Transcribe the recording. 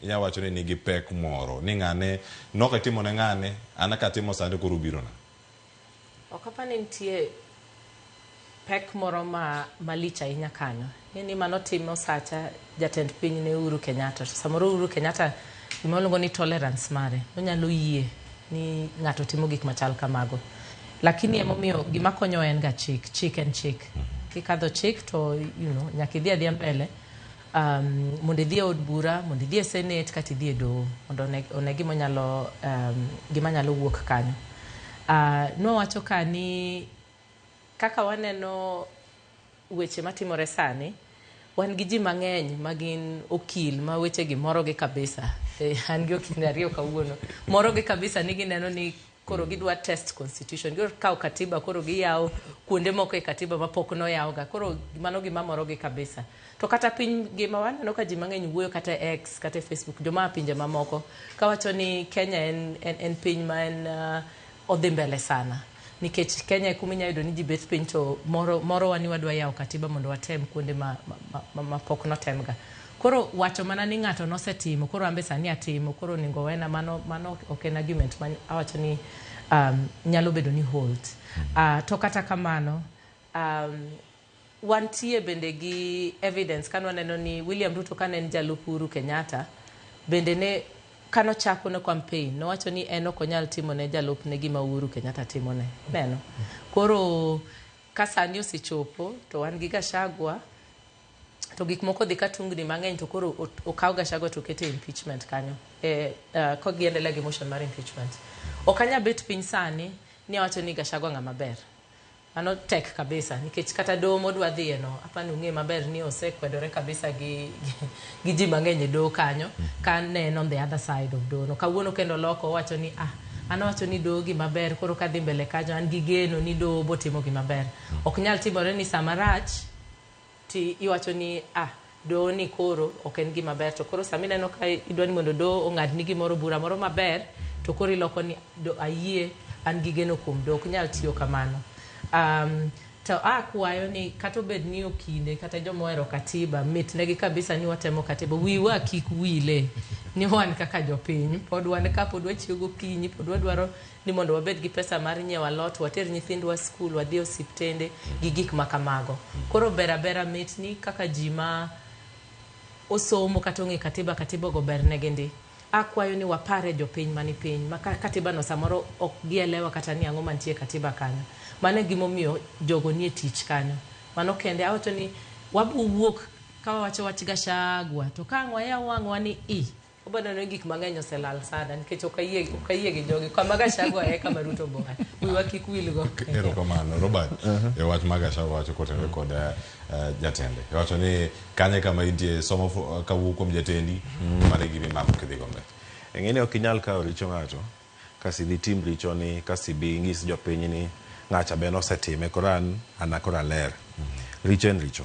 Inya wacho ni nigi pek moro ni ng'ane nok itimo ne ng'ane an katimo sani koro ubirona. Ok apar ni nitie pek moro ma malich ahinya kanyo. Ing'e ni mano timo sacha jatend piny ne Uhuru Kenyatta. To samoro Uhuru Kenyatta gima waluongo ni tolerance mare, onyalo yie ni ng'ato timo gik machal kamago. Lakini emomiyo gima konyowa en ga chik. Chik en chik. Kikadho chik to nyaka idhi adhiya mbele mondo idhi e od bura, mondo idhi e senate kata idhi e doho mondo one gima onyalo gima nyalo wuok kanyo. Nwawacho ka ni kaka waneno weche matimore sani, wan gi ji mang'eny ma gin okil ma weche gi morogi kabisa. An gi okinde ariyo kawuono. Morogi kabisa ni gineno ni koro gidwa test constitution. Gidwa kawo katiba koro giyawo kuonde moko e katiba mapok noyawga. Koro mano gima morogi kabisa. To kata piny ngima waneno ka ji mang'eny wuoyo kata e X kata e Facebook, joma a pinje mamoko kawacho ni Kenya en piny ma en odhi mbele sana. Nikech Kenya e kuma inyalo yudo ni ji bet piny to morowa ni wadwa yawo katiba mondo watem kuonde ma pok notemga. Koro wacho mana ni ng'ato nosetimo, koro an be sani atimo, koro onego wena, mano ok en argument ma awacho ni nyalo bedo ni hold. To kata kamano, wantie bende gi evidence kan waneno ni William Ruto kane en jalup Uhuru Kenyatta, bende ne kanochako ne campaign, nowacho ni en ok onyal timo ne jalupne gima Uhuru Kenyatta timone. Neno. Koro ka sani osechopo to wan gi Gachagua, to gik moko dhi ka tungni mang'eny to koro okaw Gachagua to okete impeachment kanyo. Ka giendelea gi motion mar impeachment. Ok anyal bet piny sani ni awacho ni Gachagua ng'ama ber. Mano tek kabisa nikech kata doho modwa dhiye no apani ung'e maber ni osekwedore kabisa gi ji mang'eny e doho kanyo ka ne en on the other side of doho no. Kawuono kendo loko owacho ni an awacho ni doho gima ber koro kadhi mbele kanyo an gi geno ni doho botimo gima ber. Ok nyal timore ni sama rach ti iwacho ni doho ni koro ok en gima ber to koro sama ineno ka idwa ni mondo doho ong'adni gimoro bura moro maber to koro iloko ni do ayie an gi geno kuom doho ok nyal tiyo kamano. To akwayo ni kata obed ni okinde kata joma ohero katiba mit negi kabisa ni watemo katiba wiwa kik wile ni wan kaka jopiny pod wan ka pod wachiew gokinyi pod wadwaro ni mondo wabed gi pesa mar nyiewo alot water nyithindwa skul wadhi e osiptende gi gik ma kamago. Koro ber abera mit ni kaka ji ma osomo kata ong'e katiba katiba go ber negi ndi. Akwayo ni wapare jopiny mani piny ma katiba no samoro ok gielewa kata ni ang'o mantie katiba kanyo. Mano e gimomiyo jogo nie tich kanyo. Mano kende awacho ni wabo wuok ka wawacho wach Gachagua to ka ang' wayaw wang'wa ni i wabo neno ni gik mang'eny oselal sana nikech ok ayie gi jogi. Kama Gachagua e kama Ruto boa. Wiwa kik wilgo. Erokamano Robert. E wach ma Gachagua wacho kotenore kod jatende. Iwacho ni kanye kama intie somo kawuok kuom jatendi mano e gima imako kidhigo mbele. Ing'e ni ok inyal kawo richo ng'ato kasi dhi tim richo ni kasi bi ng'is jopiny ni ng'acha be nosetime koro an ana koro aler. Richo en richo.